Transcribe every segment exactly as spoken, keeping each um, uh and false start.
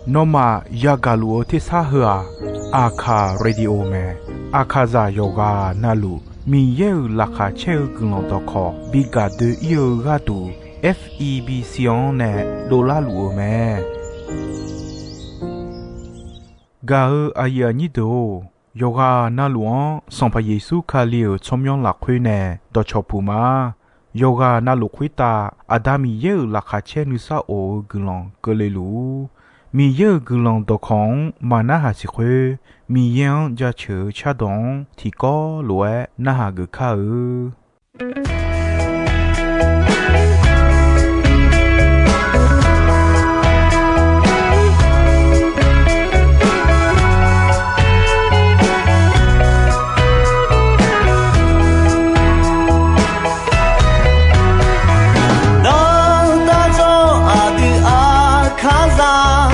Nawmaf yagaq luf-eu tersar heu-aq, Aqkaq Radio mae. Aqkaqzaq yawqghaq navluf Miqyaer-euq laqkhaq caer-eu guiqlanq dawqkawq bi gaq doe-ir-eu gharduq, F E B C-anr nae dovlar luf-eu mae. Gaq-eu aqyuif aqnyir deuq-or, yawqghaq navluf-anr Sanqpaq Yeqsur Kali-euq tsawrmyanr lafkhoer nae dawqcawq puq ma. Yawqghaq navluf khoertav Aqda Miqyaer-euq laqkhaq caer nuisar of-eu guiqlanq keuvle luf-ur. Miqyaer-euq guiqlanq dawqkawq-anr maqnarhaq siq khoer, Miqyaer-anr jaceuq-eu cardawq-anr tiqkawv lof-aer narhaq geuf kar-eu. Dawqtawvluf aqdui Aqkaqzaq,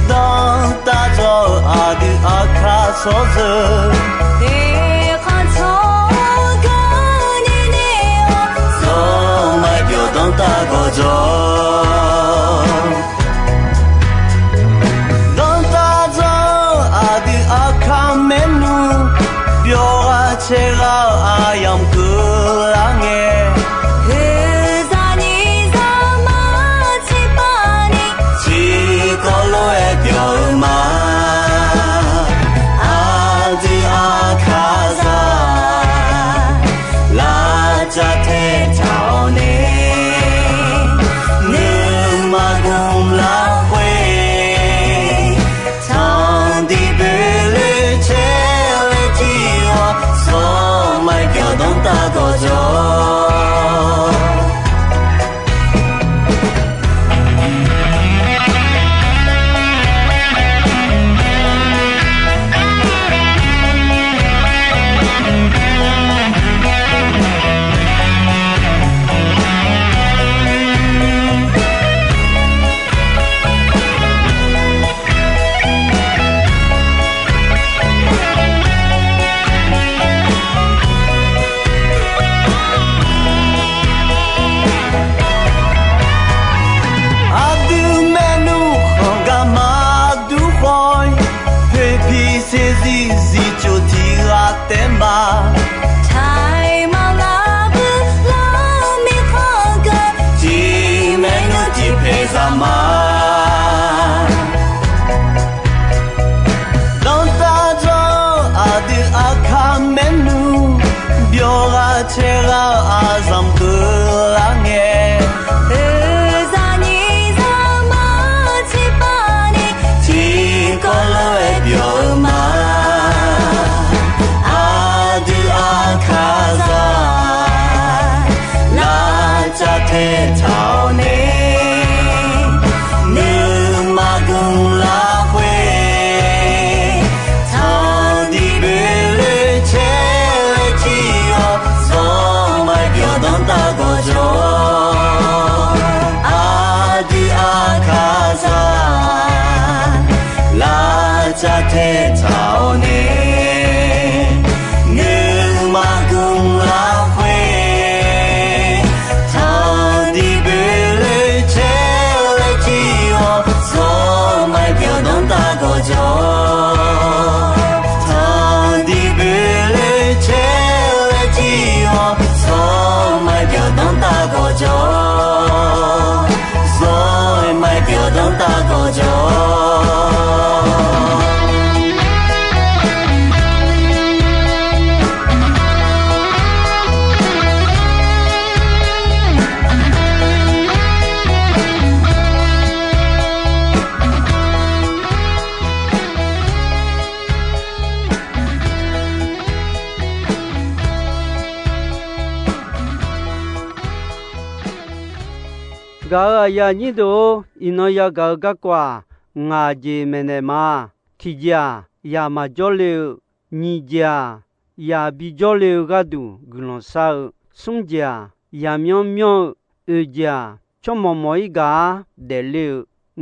dawqtawvluf aqdui Aqkaq tsawrjeuq, eqkhanq tsawrganq ni nae-awr, zawqmar byawq danrtav gawqjawq. Dawqtawvluf aqdui Aqkaq maernmr, byawq ghaq caer ghaq-eu aqyamq keuvlar ngae, oeqzaq nyiq zaqmar tiqpavni, tiqkawv lof-aer byawq-eu ma. Aqdui Aqkaqzaq, lavcav taetaq-awr nae, nuima gmq lafkhoer, tanqdiq boeqloe caer laer jir-awr, zawqmar byawq danrtav gawqjawq. Aqdui maernmr khanq gar maqdur khawf-ir, poeqpiq saeqzir zifcof tiq ghaq taef ma. Taqmaq lavbuir lar mirkhanq geur, tiq maernmr tiq paeq zaq ma. Dawqtawvluf aqdui Aqkaq maernmr, byawq ghaq caer ghaq-eu aqzanq keuvlar ngae, oeqzaq nyiq zaqmar tiqpavni, tiqkawv lof-aer byawq-eu ma. Aqdui Aqkaqzaq, lavcav taetaq-awr nae, nuima gmq lafkhoer, tanqdiq boeqloe caer laer jir-awr, zawqmar byawq danrtav gawqjawq. Aqdui Aqkaqzaq, lavcav taetaq-awr nae, nuima gmq lafkhoer, tanqdiq boeqloe caer laer jir-awr, zawqmar byawq danrtav gawqjawq. Tanqdiq boeqloe caer laer jir-awr, zawqmar byawq danrtav gawqjawq. Zawqmar byawq danrtav gawqjawq. Gaq-euq aqyuif aqnyir deuq-or, iqnan yagaq-eu garkawv-aq, ngaq jeq maeqnaeq ma. Tiqjeq-aq, yaq maqjawr le-eu, nyiq jeq-aq, yaq bijawr le-eu gharduq guiqlanq shar-eu, smr jeq-aq, yaqmyanr myanr-eu, oeq jeq-aq, tsawrmawq mawq-ir gaq-ar daefle-eu,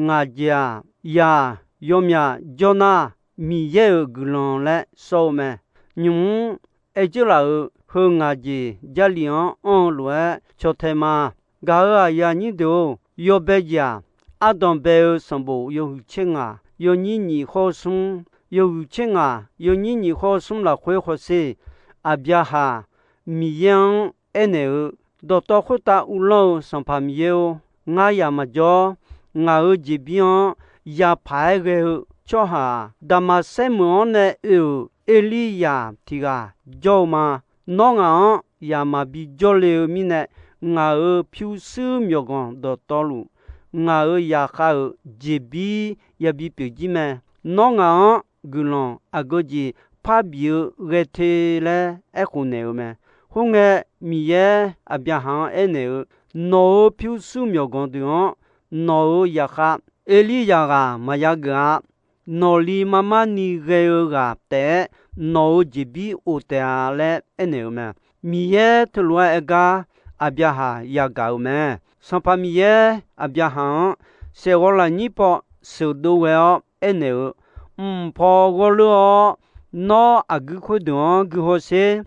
ngaq jeq-aq, yaq yawmyaq jawr nar, Miqyaer-euq guiqlanq laer sawr-eu mae. Nymq-mr aer dzeur laf-euq heu ngaq jeq Jarlif-anr anr-eu lof-aer caw tae ma. Gaq-euq aqyuif aqnyir deuq-or, yawbae jeq-aq, ardanq bae-eu sanqbof yawhuiq tser ngaq yawnyir nyiq hawr-eu smr, yawhuiq tser ngaq yawnyir nyiq hawr-eu smr lafkhoer hawsher, Aqbyaqhaq Miqyaer-anr aernaeq-eu, Dawqtawv khoertav uvlanr-eu Sanqpaq Miqyaer-or, ngar yaq maqjawr. Ngaq-euq jeqbir-anr yapaq-aer ghae-eu tsawrhaq-aq, Daqmaqsaer meuq-anr nae oe-euq Erlirya tiq ghaq jawr-eu ma. Nawr ngaq-anr yaq maqbi jawrle-eu mirnae, ngaq-euq pyurshuir myawqganq dawqtawvluf, ngaq-euq zaqkhav-euq jeqbir yabi pyeuf jir mae. Nawr ngaq-anr guiqlanq aqgeu jeq parbif-eu ghae te laer aerkhof naeq-eu mae. Khoerngae, Miqyaer Aqbyaqhaq-anr aernaeq-eu, Nawq-euq pyurshuir myawqganq deuq-anr nawq-euq zaqkhav Erlirya ghaq maqya geuf-a. Nawqli marmar ni ghae-eu ghaq taef-aer nawq-euq jeqbir of taef-a laer aernaeq-eu mae. Miqyaer teulof-aer aer gar Aqbyaqhaq yagaq-euq mae. Sanqpaq Miqyaer Aqbyaqhaq-anr saeqghawv lafnyir paw sheuqdov ghae-awr aernaeq-eu, Mq paw ghawrleur-awr, nawr aqguir khoerdeuq-anr guihaw sher.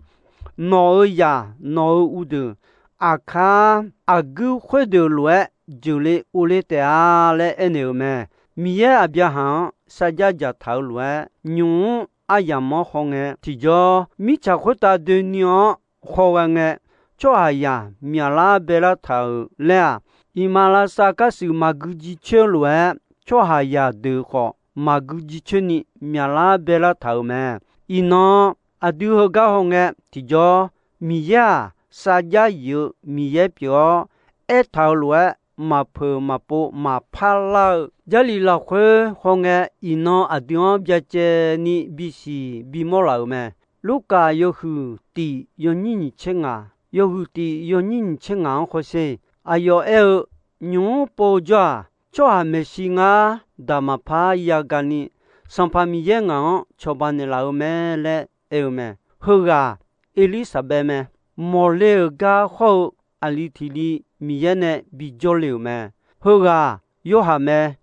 Nawq-euq zaq, nawq-euq uvdeuq, aqkar aqguir khoerdeuq lof-aer jeuqle ovle taef-a laer aernaeq-euq mae. Miqyaer Aqbyaqhaq-anr sarjax dzaqtaq-eu lof-aer, nymq-mr aryamq-anr hawngae tiqjawr, mirtsaq khoertav doeni-anr hawghae ngae, tsawrhaqzaq myaqlar baelar taq-euq laer-aq, iqmalavshav karshuif maqgui jircoer-eu lof-aer, tsawrhaqzaq deuq khawf maqgui jircoer ni myaqlar baelar taq-euq mae. Iqnan aqdui heugar hawngae tiqjawr, Miqyaer-aq, sarjax yif-eu Miqyaer pyeuf-awr, aertaq-euq lof-aer maqpeuq maqpov maqpar lar-eu Jarlif lafkhoer hawngae, iqnan aqdui-anr byacaevni bisiq bimawr laf-euq mae. Lurkaf yawhuiq tif yawnyir nyiq tser ngaq, yawhuiq tif yawnyir nyiq tser ngaq-anr hawsher. Aqyawf aer-eu, Nymq-mr pov-eu jawr-aq, tsawrhaq maeqshi ngar daq maqpar yagaq ni, Sanqpaq Miqyaer ngaq-anr cawba naeqlaf-eu mae laer aer-eu mae. Heughaq Erlirsaqbaev mae. Mawqle-euq gar hawr-eu aqli tiq li Miqyaer nae bijawr le-euq mae. Heughaq Yorhaq mae.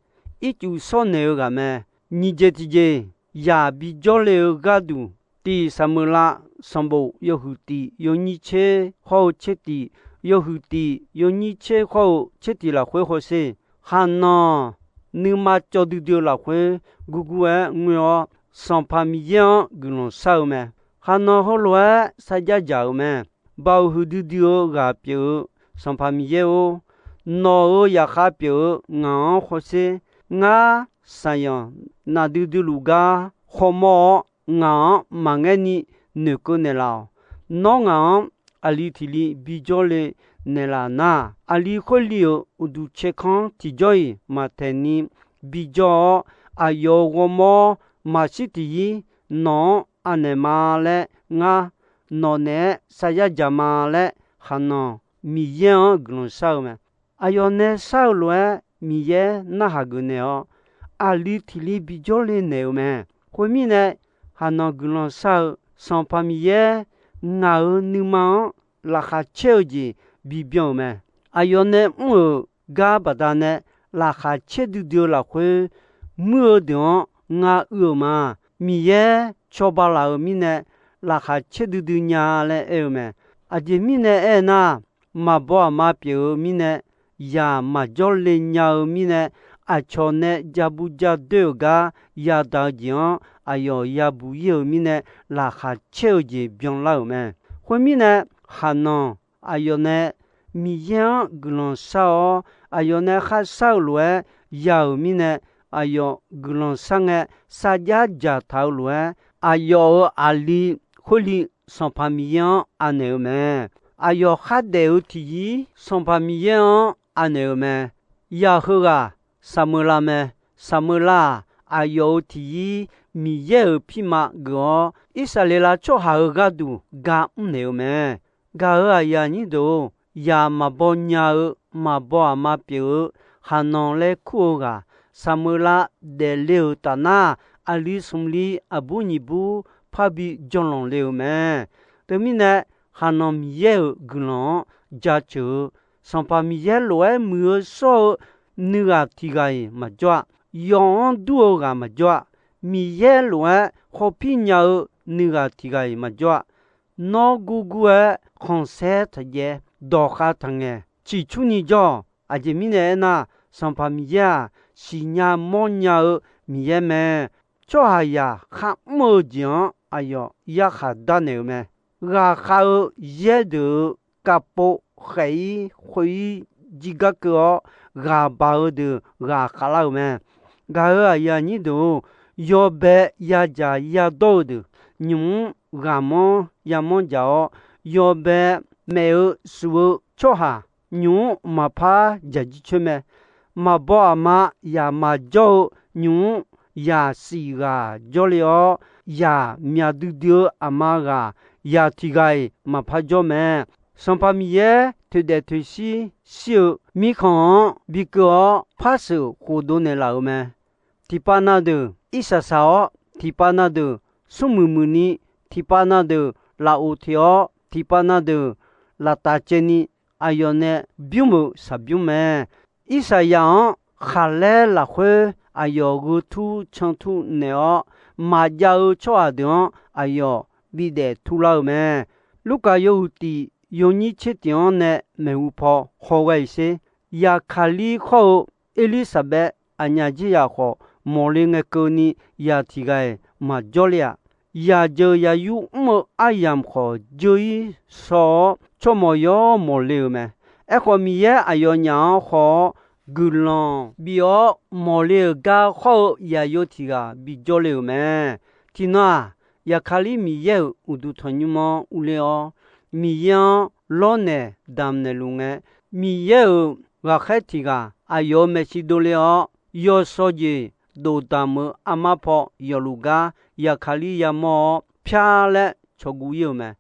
Ircuf shawrnaeq-eu ghaq mae. Nyiq jeq tiqjeq yaq bijawr le-eu gharduq, tif Saqmeuqlav sanqbof yawhuiq tif yawnyir tser hawr-eu tser tif, yawhuiq tif yawnyir tser hawr-eu tser tif lafkhoer hawsher. Khaqnanq nuima cawv duidui-eu lafkhoer gurgur-aer ngoer-awr, Sanqpaq Miqyaer-anr guiqlanq shar-eu mae. Khaqnanq heulof-aer sarjax dzaq-euq mae. Baoq huiqdui dui-eu ghaq pyeuf-eu Sanqpaq Miqyaer-or, nawq-euq zaqkhav pyeuf-eu ngaq-anr hawsher. Ngar, saqyanq nafdui dui luf gar khawmawr-awr, ngaq-anr maqngaer ni noeqkeuv naeqlaf-awq. Nawr ngaq-anr aqli tiq li bijawr le naeqlaf nar, aqli khoer li-euq uqduq caerkanr tiqjawr-iq maqtaeq ni bijawr-awr, aqyawf-euq ghawrmawr maqshir tiqzir nawq-anr anaeq ma laer ngar nawq naeq-aer sarjax dzaq ma laer, Khaqnanq Miqyaer-anr guiqlanq shar-eu mae. Aqyawf nae shar-eu lof-aer Miqyaer narhaq geuf naeq-awr, aqli tiq li bijawr le naeq-eu mae. Khoermirnae, Khaqnanq guiqlanq shar-eu Sanqpaq Miqyaer ngaq-euq nuima-anr laqkhaq caer-eu jeq bibyan-euq mae. Aqyawf nae mr-euq gar baqdanae laqkhaq caer duidui-eu lafkhoer, muir-eu deuq-anr ngar uir-euq ma. Miqyaer cawba laf-euq mirnae, laqkhaq caer duidui nya laer aer-eu mae. Aqjeq mirnae aernar, maqbaw aqma pyeuf-eu mirnae, yaq maqjawr le nya-eu mirnae, aqcawq nae ja bu ja doer-euq gar yadaq-eu jeq-anr aqyawf yabuq ir-euq mirnae, laqkhaq caer-eu jeq byanlar-euq mae. Khoermirnae, Khaqnanq aqyawf nae Miqyaer-anr guiqlanq shar-awr, aqyawf nae kharshar-eu lof-aer ya-euq mirnae, aqyawf guiqlanq shar ngae, sarjax dzaqtaq-eu lof-aer, aqyawf-euq aqli khoerli Sanqpaq Miqyaer-anr anaeq-eu mae. Aqyawf khardaef-eu tiqzir Sanqpaq Miqyaer-anr anaeq-eu mae. Yaq heughaq Saqmeuqlav mae. Saqmeuqlav-aq, aqyawf-euq tiqzir Miqyaer-euq pirma geuf-awr, Irsaqleqlav tsawrhaq-euq gharduq ga mrnaeq-eu mae. Gaq-euq aqyuif aqnyir deuq-or, yaq maqbaw nya-eu, maqbaw aqma pyeuf-eu Khaqnanq laer kur-eu ghaq, Saqmeuqlav daefle-euq tafnar, aqli smq li aqbur nyiq bur parbi janlanq le-euq mae. Teumirnae, Khaqnanq Miqyaer-euq guiqlanq-anr jaceuq-eu, Sanqpaq Miqyaer lof-aer muiq-eu shawr-eu nuighaq tiq ghaq-iq maqjawr-a. Yawf-anr dur-eu ghaq maqjawr-a. Miqyaer lof-aer khawpir nya-eu nuighaq tiq ghaq-iq maqjawr-a. Nawr gurgur-aer khanqsaer taqjaev, dawqkhav taqngaeq, ciqcurni jawr-awq. Aqjeq mirnae aernar, Sanqpaq Miqyaer-aq, siqnya mawrnya-eu Miqyaer mae. Tsawrhaqzaq kharmr-eu jeq-anr aqyawf yarkhaq darnaeq-euq mae. Ghaqkhav-eu yaer deuq-euq kavpov khaef-ir khoer-ir jir gar keuv-awr, ghaq baq-eu deuq ghaq khavlar-euq mae. Gaq-euq aqyuif aqnyir deuq-or, yawbae yadzaq yadawr-eu deuq, nymq-mr ghaqmanr yamanr dzaq-awr, yawbae maef-eu suf-eu tsawrhaq nymq-mr maqpar dzaq jircoer mae. Maqbaw aqma yaq maqjawr-eu nymq-mr yaq sif ghaq jawrle-awr, yaq myaq duidui-eu aqma ghaq yaq tiq ghaq-iq maqpar jawr mae. Sanqpaq Miqyaer toeqdaef toeqshir shir-eu mirkhanq-anr bi keuv-awr, par sheuq khofdov naeqlaf-euq mae. Tiqpav na deuq irsaq saq-awr, tiqpav na deuq smrmuiq muiqni, tiqpav na deuq lafov teq-awr, tiqpav na deuq laftaf caevni, aqyawf nae bymr-euq shaqbymr mae. Irsaqyaq-anr khaqlaer lafkhoer aqyawf gheu tur can tur naeq-awr, maqjav-eu tsawrhaq deuq-anr aqyawf bidaef turlar-euq mae. Lurkaf yawhuiq tiq yawnyir tser tiq-anr nae maeqhu paw hawghae-iq sher. Yaqkaqlir khawr-eu Erlirsaqbaev aqnyaf jeryaq khawf, mawqle ngae keuvni yaq tiq ghaq-iq maqjawr le-aq, yaq jeuq yaq yur mr-eu aryamq khawf jeur-ir shaw-awr, tsawrmawq yawr mawqle-euq mae. Aerkhawf, Miqyaer aqyawfnyaf-anr haw-awr, guiqlanq bif-awr mawqle-euq gar khawr-eu yaqyo tiq ghaq bijawr le-euq mae. Tiqnan-aq, Yaqkaqlir Miqyaer-euq uqduq tanqnymr-anr urler-awr, Miqyaer-anr lawrnaeq damqnaeq luf ngae, Miqyaer-euq ghaqkhaer tiq ghaq aqyawf-euq maeqshi dovle-awr, yawshawr jeq dofdamq-eu armar paw yawfluf gar Yaqkaqlir yamawr-awr, pyar laer cawqguv ir-euq mae.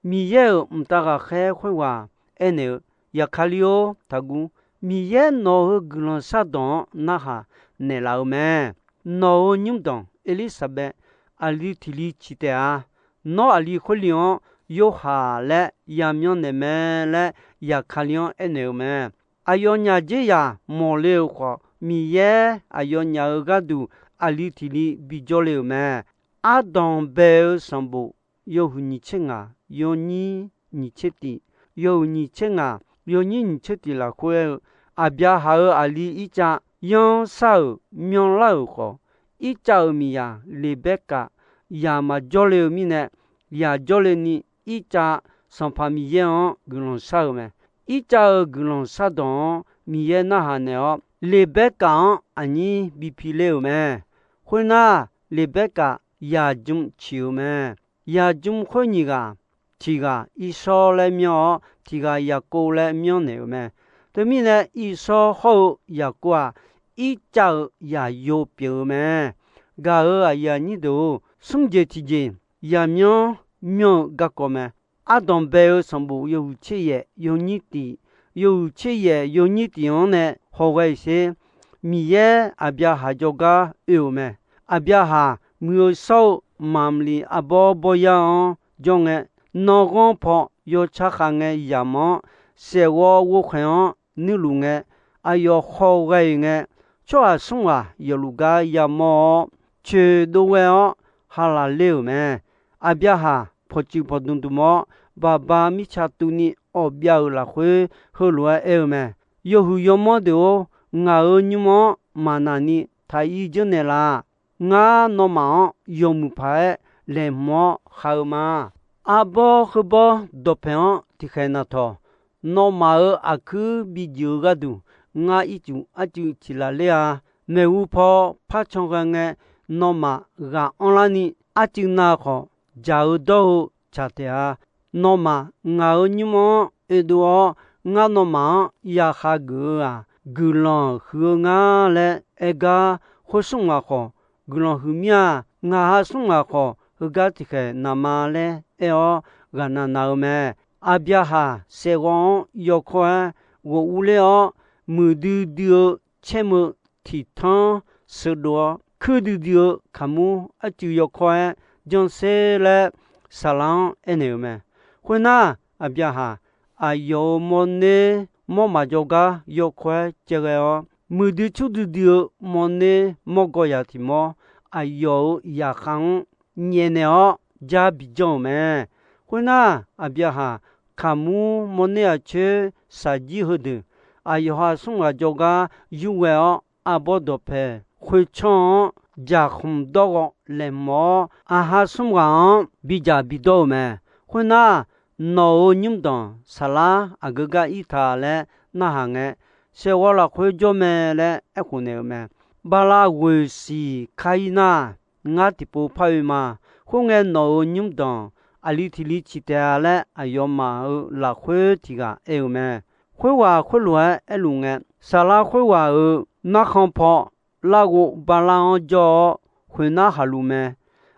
Miqyaer-euq mqtav ghaqkhaer khoerghaq aernaeq-eu, Yaqkaqlir-or, taqguv. Miqyaer nawq-euq guiqlanq shardawq-anr narhaq naeqlaf-eu mae. Nawq-euq nymrdanq Erlirsaqbaev aqli tiq li ciq taef-a. Nawr aqli khoerli-anr Yorhaq laer yamyanr naeq mae laer Yaqkaqlir-anr aernaeq-eu mae. Aqyawfnyaf dzerzaq mawqle-euq khawf, Miqyaer aqyawfnyaf-euq gharduq aqli tiq li bijawr le-euq mae. Ardanq bae-eu sanqbof yawhuiq nyiq tser ngaq yawnyir nyiq tser tiq, yawhuiq nyiq tser ngaq yawnyir nyiq tser tiq lafkhoer aer-eu, Aqbyaqhaq-euq aqli Irtsav yanr shar-euq myanrlar-euq khawf, Irtsav-euq miqyaq Leqbaerkaf yaq maqjawr le-eu mirnae, yaq jawrle ni Irtsav Sanqpaq Miqyaer-anr guiqlanq shar-euq mae. Irtsav-euq guiqlanq shardawq-anr Miqyaer narhaq naeq-awr, Leqbaerkaf-anr aqnyir bi piler-euq mae. Khoernar, Leqbaerkaf yaqjm ciq-euq mae. Yaqjm khoer nyiq ghaq, tiq ghaq Irsawr laer myanr-awr, tiq ghaq Yaqkov laer myanrnaeq-euq mae. Teumirnae, Irsawr hawr-eu Yaqkov-aq, Irtsav-euq yaqyo pyeuf-eu mae. Gaq-euq aqyuif aqnyir deuq-or, smr jeq tiqjeq yamyanr myanr-eu garkawv mae. Ardanq bae-eu sanqbof yawhuiq tser yaef yawnyir tiq, yawhuiq tser yaef yawnyir tiq-anr nae hawghae-iq sher. Miqyaer Aqbyaqhaq jawrgar oe-euq mae. Aqbyaqhaq muiq-eu shawr-eu maqmqliq arbawr bawryar-anr jawr ngae, nanrghanr paw yawtsar khav ngae yamq-anr, saeqghawv ghovkhaeq-anr nuirluf ngae, aqyawf hawghae-euq ngae, tsawrhaq smr ghaq yawfluf gar yamawr-awr, coeqdov ghae-awr halaq ler-euq mae. Aqbyaqhaq pawqtsuif pawqdmq dmq-awr, baqba mirtsa tuvni awq byav-euq lafkhoer heulof-aer aer-eu mae. Yawhuiq yawmanr deuq-or, ngaq-euq nymr-anr maqnaq ni taq ir dzeur naeqlaf. Ngar nawmaf-anr yawmuiq paq-aer laeqhmq-awr khav-eu ma. Arbawr heubawr dawqpaeq-anr tiqkhaeq naqtawq, nawmaf-euq aqkuir bijuif-eu gharduq, ngar ircuf arcuiv ciq laf ler-a. Maeqhu paw par can ghae ngae, nawmaf ghaq anrlar ni, arcuiv na khawf, dzaq-eu dawr-eu tsaq taef-a. Nawmaf ngaq-euq nymr-anr oedov-awr, ngar nawmaf-anr yaqkhav geuf-eu-aq, guiqlanq huiq-eu nga laer aer gar, khoer smr ghaq khawf, guiqlanq huiq mir-a. Ngaq ha smr ghaq khawf, heugar tiqkhaeq naqma laer aer-awr ghaqna na-eu mae. Aqbyaqhaq saeqghawv-anr yawkawr-aer ghof urler-awr, muiqdui dui-eu caermeu tiq tanr sheuqdov-awr, kuir duidui-eu kaqmur arcuiv yawkawr-aer janrser laer saqlaq-anr aernaeq-euq mae. Khoernar, Aqbyaqhaq aqyawf-euq mawrner mawrmaf jawrgar yawkawr-aer caevghae-awr, muiqdui curdui dui-eu mawrner mawrgawv yaq tiq mawr, aqyawf-euq yaqkhav-anr nyaefnaeq-awr jar bijanr-euq mae. Khoernar, Aqbyaqhaq kaqmur mawrner aqcoer shaqjir heudeuq, aqyawf ha smr ghaq jawrgar yurghae-awr, arbawr dawqpae khoertsanr-anr jaqkhmq dawr ghaw laeqhmq-awr, aqha smr ghaq-anr bidzaq bidawr-euq mae. Khoernar, nawq-euq nymrdanq saqlar aqgeu gar ir ta laer narhaq ngae, saeqghawv lafkhoer jawr mae laer aerkhof naeq-euq mae. Bala ghoeqsiq kar ir nar, ngar tiqpov par oe ma. Khoerngae, nawq-euq nymrdanq aqli tiq li ciq taef-a laer, aqyawfmaf-euq lafkhoer tiq ghaq aer-eu mae. Khoerghaq khoerlof-aer aerluf ngae, saqlar khoerghaq-euq narkhan paw larghov Bala-anr jawr-awr, khoernar haqluf mae.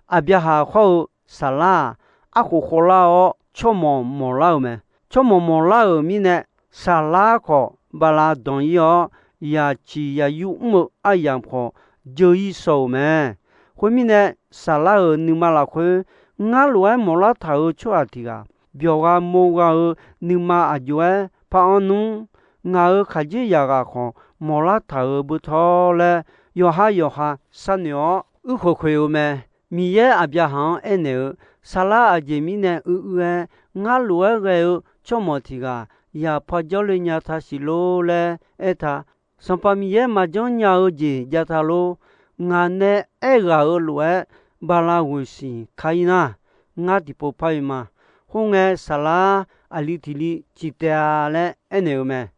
Aqbyaqhaq khawr-eu saqlar-aq, arkhof khawvlar-awr, tsawrmawq mawqlar-euq mae. Tsawrmawq mawqlar-euq mirnae, saqlar khawf Bala danq ir-awr, yaqciq yaqyur mr-eu aryamq khawf, jeu ir shaw-euq mae. Khoermirnae, saqlar-euq nuima lafkhoer, ngar lof-aer mawqlar taq-euq tsawrhaq tiq ghaq, byawq gha mo gha-eu nuima aq jov-aer par anr nmr. Ngaq-euq khaqdzerzaq ghaq khawf mawqlar taq-euq beutawr laer, yawqha yawqha sharnoeq-awr uirkhoeq khoeq-eu mae. Miqyaer Aqbyaqhaq-anr aernaeq-eu, saqlar aqjeq mirnae uiq uir-aer, ngar lof-aer ghae-eu tsawrmawq tiq ghaq yaqpar jawrle nya taq siq lor laer aertaq. Sanqpaq Miqyaer maqjanr nya-eu jeq jav ta lor. Ngaq nae aerghaq-euq lof-aer Bala ghoeqsiq kar ir nar, ngar tiqpov par oe ma. Khoerngae, saqlar aqli tiq li ciq taef-a laer aernaeq-eu mae.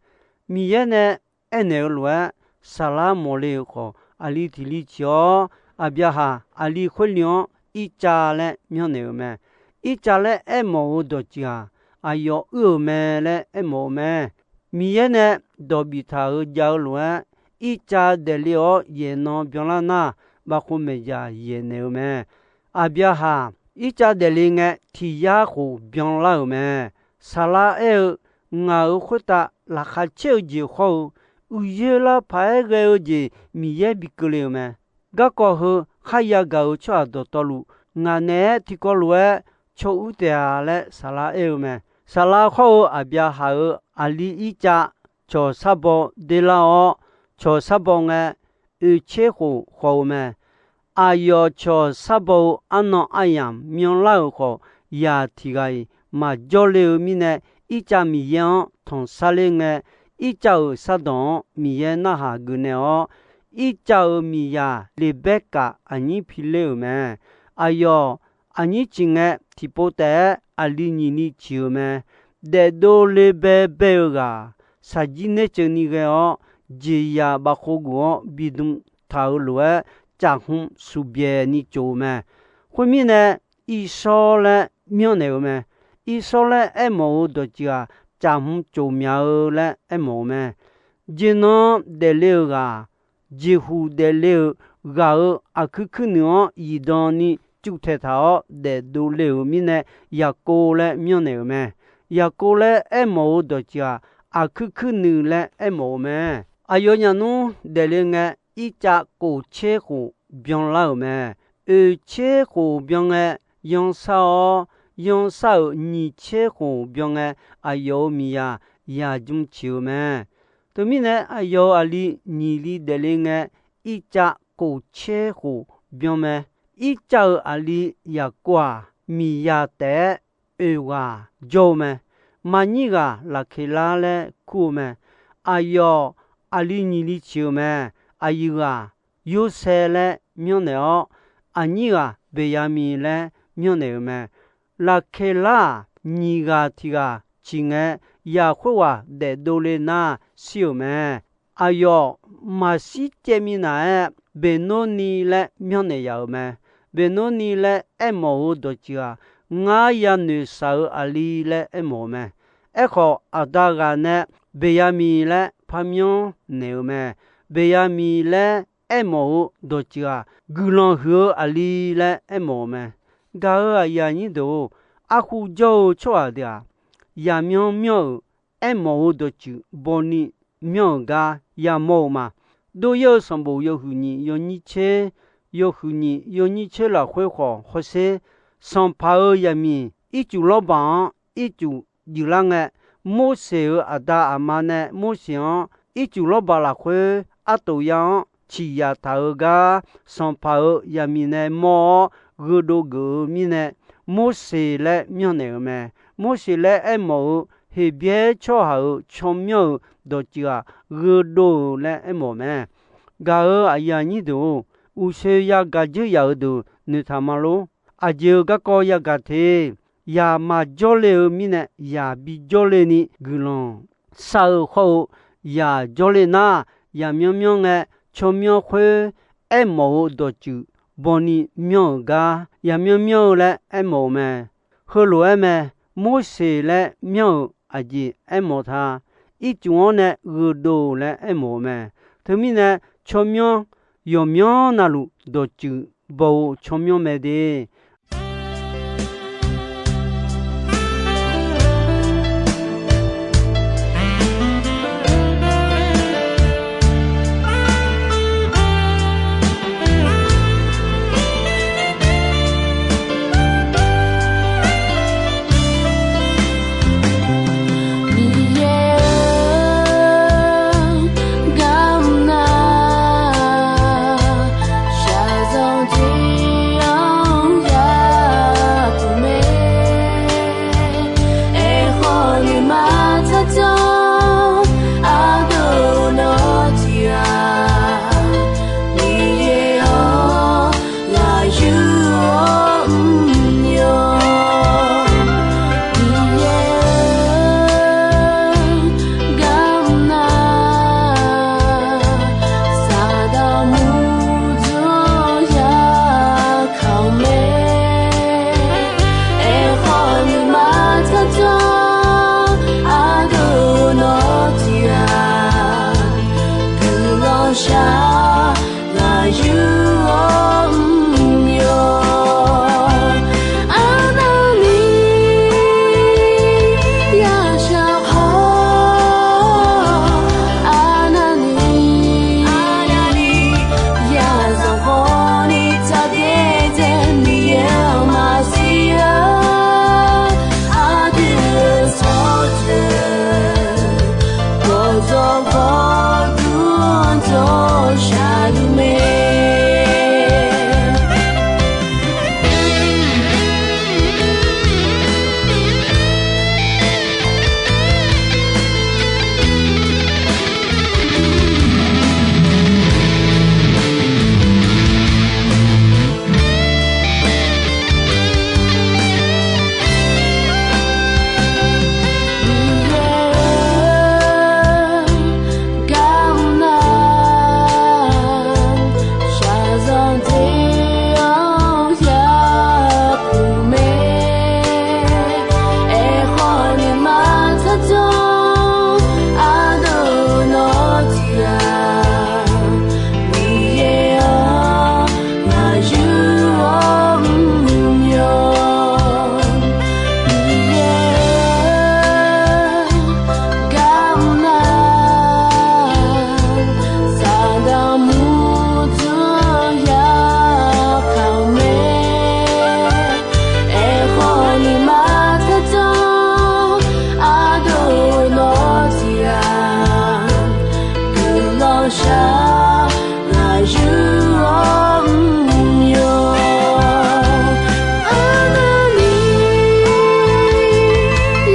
Miqyaer nae aernaeq-eu lof-aer, saqlar mawqle-euq khawf, aqli tiq li ciq-awr, Aqbyaqhaq aqli khoerli-anr Irtsav laer myanrnaeq-euq mae. Irtsav laer aermawf-euq dawqtsuif-aq, aqyawf uir-euq mae laer aermawf-eu mae. Miqyaer nae dawq biftaq-euq jav-eu lof-aer, Irtsav daefle-awr yaeqnan byanlar nar, bavkhov maeqjaq yaeqnaeq-eu mae. Aqbyaqhaq Irtsav daefle ngae, tiq yar khof byanlar-euq mae. Saqlar aer-eu, ngaq-euq khoertav laqkhaq caer-eu jeq khawr-eu, uiqyoer lar paq-aer ghae-eu jeq Miqyaer bi keuvle-euq mae. Garkawv heu kharya gaq-euq tsawrhaq dawqtawvluf, ngaq naeq-aer tiqkawv lof-aer caw uir taef-a laer saqlar aer-eu mae. Saqlar khawr-eu Aqbyaqhaq-euq aqli Irtsav cawq sharbaw derlar-awr, cawq sharbaw ngae, oeq tser khof khawf-eu mae. Aqyawf cawq sharbaw-eu arnan aryamq myanrlar-euq khawf, yaq tiq ghaq-iq maqjawr le-eu mirnae, Irtsav Miqyaer-anr tanqsar ler ngae, Irtsav-euq shardanq-anr Miqyaer narhaq geufnaeq-awr, Irtsav-euq miqyaq Leqbaerkaf aqnyir pi ler-euq mae. Aqyawf aqnyir ciq ngae, tiqpov taef-aer aqli nyiq li ciq-euq mae. Daefdov le baebae-eu ghaq, shaqjir naer ceuvni ghae-awr, jeqzaq bavkhov guf-awr bidm taq-euq lof-aer, caqhmq suqbyaeq ni cof-eu mae. Khoermirnae, Irsawr laer myanrnaeq-eu mae. Irsawr laer aermawf-euq dawqtsuif-aq, caqhmq cof myaq-eu laer aermawf-eu mae. Jeqnan daefle-euq ghaq, jeqhuq daefle-euq ghaq-euq aqkuir kuir nuiq-anr zifdan ni cuvtaeq taq-awr daefdov le-euq mirnae, Yaqkov laer myanrnaeq-euq mae. Yaqkov laer aermawf-euq dawqtsuif-aq, aqkuir kuir nuiq laer aermawf-eu mae. Aqyawfnyaf nmr daefle ngae, Irtsav kof tser khof byanlar-euq mae. Oeq tser khof byan ngae, yanshar-awr, yanshar-euq nyiq tser khof byan ngae, aqyawf-euq miqyaq yaqjm ciq-eu mae. Teumirnae, aqyawf-euq aqli nyiq li daefle ngae, Irtsav kof tser khof byan mae. Irtsav-euq aqli Yaqkov-aq, miqyaq taef-aer oeq ghaq jawr-eu mae. Maqnyir ghaq Laqkeqlar laer kur-eu mae. Aqyawf aqli nyiq li ciq-eu mae. Aqyuif ghaq Yorsaev laer myanrnaeq-awr, aqnyir ghaq Beqyaqmiq laer myanrnaeq-euq mae. Laqkeqlar-aq, nyiq ghaq tiq ghaq ciq ngae, yaqkhoer ghaq daefdov le nar shir-euq mae. Aqyawf maqshir caev minav-aer, Beqnorni laer myanrnaeq yaf-euq mae. Beqnorni laer aermawf-euq dawqtsuif-aq, ngar yanoeq shaq-eu aqli laer aermawf-eu mae. Aerkhawf, aqda ghaq nae Beqyaqmiq laer parmyanr naeq-euq mae. Beqyaqmiq laer aermawf-euq dawqtsuif-aq, guiqlanq huiq-eu aqli laer aermawf-eu mae. Gaq-euq aqyuif aqnyir deuq-or, arhu jawr-eu tsawrhaq deuq-aq, yaqmyanr myanr-euq aermawf-euq dawqtsuif bawni myanr-euq gar yamawr-eu ma. Dov-ir-eu sanqbof yawhuiq nyiq yawnyir tser, yawhuiq nyiq yawnyir tser lafkhoer khawf hawsher, sanqpaq-euq zaqmiq ircuf lawrbaq-anr ircuf juiflar ngae, Morseq-euq aqda aqma nae Morseq-anr ircuf lawrbaq lafkhoer artof ya-anr ciqyaq taq-eu gar, sanqpaq-euq zaqmiq nae mawr-awr gheudov geuf-eu mirnae, Morseq laer myanrnaeq-euq mae. Morseq laer aermawf-eu Heqbyaer tsawrhaq-euq tsawrmyanr-euq dawqtsuif-aq, gheudov-euq laer aermawf-eu mae. Gaq-euq aqyuif aqnyir deuq-or, uqshoe yagaq dzeur yaf-euq deuq noeqtaq ma lor. Aqjeq-euq garkawv yagaq te. Yaq maqjawr le-eu mirnae, yaq bijawr le ni guiqlanq shar-eu hawr-eu, yaq jawr le nar, yaqmyanr myanr ngae, tsawrmyanr khoer aermawf-eu dawqtsuif bawni myanr-euq gar yaqmyanr myanr-eu laer aermawf-eu mae. Heulof-aer mae. Morseq laer myanr-euq aqjeq aermawf ta. Ircuf-anr nae gheudov-euq laer aermawf-eu mae. Teumirnae, tsawrmyanr yawqmyanr navluf dawqtsuif baw-eu tsawrmyanr mae de. Miqyaer-eu, garmr nar, shaqzanq tiq-anr yapuq mae. Aerkhawf, nuima tsaqdzanr ardeuv nawr tiq-aq, Miqyaer-anr ghaq yur-awr mr-awr. Miqyaer-eu, garmr nar, Saqdaq murdzanr-anr yakaq-euq mae. Aerkhawf, nuima tsaqdzanr ardeuv nawr tiq-aq, guiqlanq shar ghaq yur-awr mr-awr. Arnavni yashaq khawf, arnavni yazanq khawfni tsaqbyaer dzae Miqyaer-anr maqsiq-a. Aqdui-euq tsawrjeuq gawqjawq gawqdur dawq shaqluf mae. Miqyaer-eu, garmr nar, shaqzanq tiq-anr yapuq mae. Aerkhawf, nuima tsaqdzanr ardeuv nawr tiq-aq, Miqyaer-anr ghaq yur-awr mr-awr. Miqyaer-eu, garmr nar, Saqdaq murdzanr-anr yakaq-euq mae. Aerkhawf, nuima tsaqdzanr ardeuv nawr tiq-aq, guiqlanq shar ghaq yur-awr mr-awr. Arnavni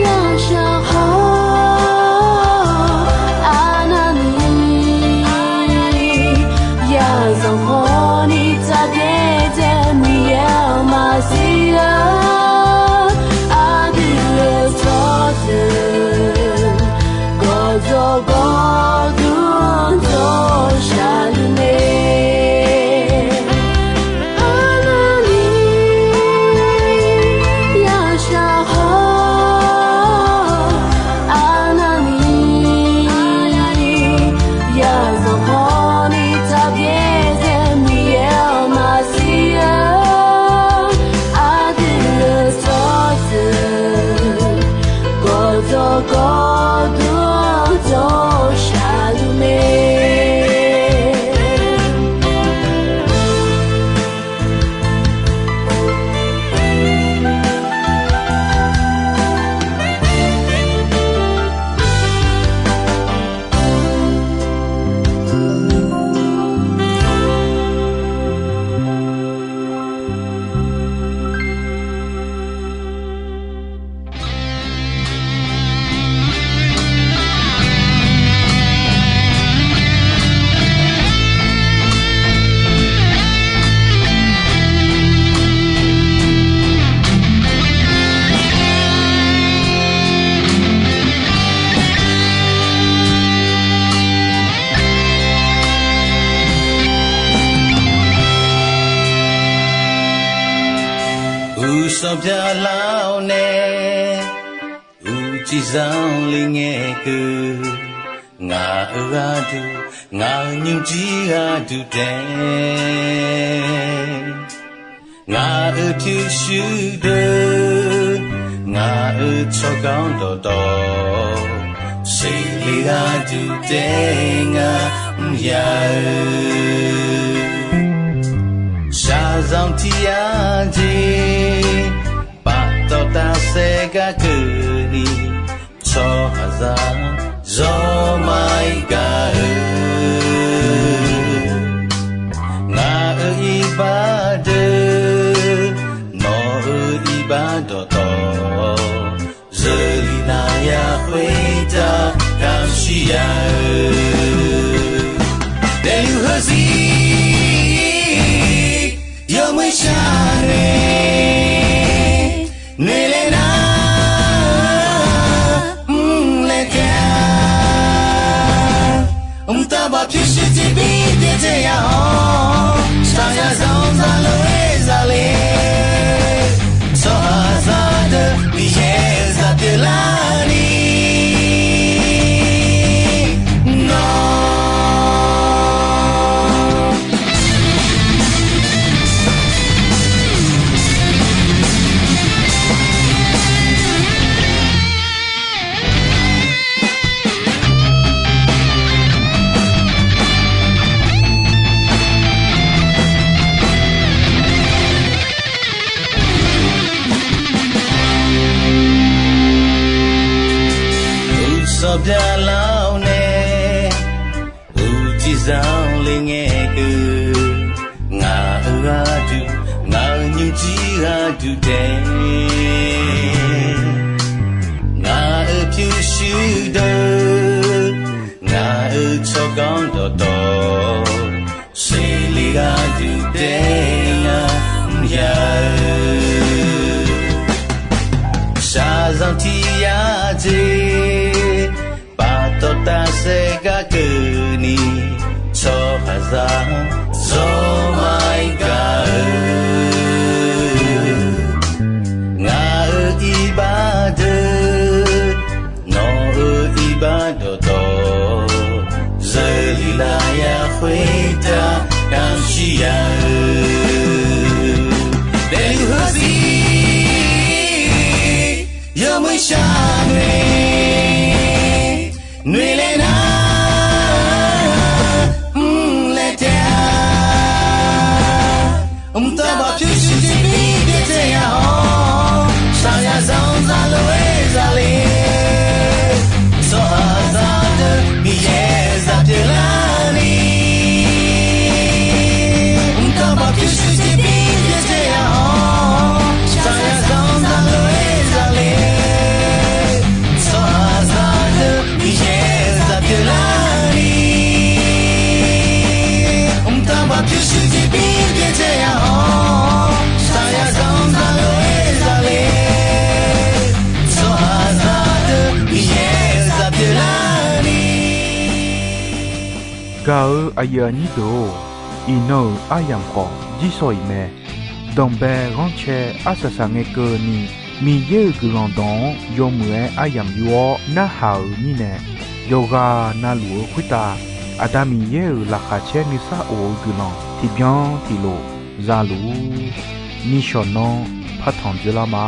yashaq khawf, arnavni yazanq khawfni tsaqbyaer dzae Miqyaer-anr maqsiq-a. Aqdui-euq tsawrjeuq gawqjawq gawqdur dawq shaqluf mae. Arnavni yashaq khawf, arnavni yazanq khawfni tsaqbyaer dzae Sawqbya lar-awr nae, uqcif zanqler ngae keuv. Ngaq-euq gharduq, ngaq-euq nymrjir gharduq taef, ngaq-euq pyurshuir deuq, ngaq-euq tsawrganr dawqtawv, seqle gharduq taef ngar mr ya-eu. Shaqzanq tiq yar jeq, paftawf tafsaef gar keuvni, tsawrhaqzaq zawr ma-ir gaq-eu. Ngaq-euq iqbax deuq, nawq-euq iqbax dawqtawv, zeurlif navya khoertav kamq shir ya-eu. Daefluf heuzir yawmuiq shar nae, noeqlaer nar mrlaer taef-a. Mqtav baf pyurshuir tiqbir byaerdzae ya-awr, shaqzanq zaqlof-aer zaqle, tsawrhaqzaq deuq Miqyaer zaq pyeuflarni nawr Uqsawq byalar-awr nae, uqcif zanqler ngae keuv. Ngaq-euq gharduq, ngaq-euq nymrjir gharduq taef, ngaq-euq pyurshuir deuq, ngaq-euq tsawrganr dawqtawv, seqle gharduq taef ngar mr ya-eu. Shaqzanq tiq yar jeq, paftawf tafsaef gar keuvni, tsawrhaqzaq zawr ma-ir gaq-eu. Ngaq-euq iqbax deuq, nawq-euq iqbax dawqtawv, zeurlif lafyaq khoertav kamq shir ya-eu. Daefluf heuzir yawmuiq shar nae, noeqlaer nar mrlaer taef-a. Mqtav baf pyurshuir tiqbir byaerdzae ya-awr, shaqzanq zaqlof-aer zaqle, tsawrhaqzaq deuq Miqyaer zaq pyeuflarni mqtav baf pyurshuir tiqbir byaerdzae ya-awr, shaqzanq zaqlof-aer zaqle, tsawrhaqzaq deuq Miqyaer zaq pyeuflarni mqtav baf pyurshuir tiqbir byaerdzae ya-awr, shaqzanq zaqlof-aer zaqle, tsawrhaqzaq deuq Miqyaer zaq pyeuflarni. Gaq-eu aqyuif aqnyir deuq-or, iqnan-euq aryamq khawf jirsawq iq mae. Danqbae ghanrcae arsaq saq ngae keuvni, Miqyaer-euq guiqlanq dawq-anr yawmuiq-aer aryamq yur-awr narhaq-euq mirnae, yawqghaq navluf-eu khoertav Aqda Miqyaer-euq laqkhaq caer nuisar of-eu guiqlanq tiqbyan tiqlof za luf-ur. Nishawq nan partanq dzoerlar ma.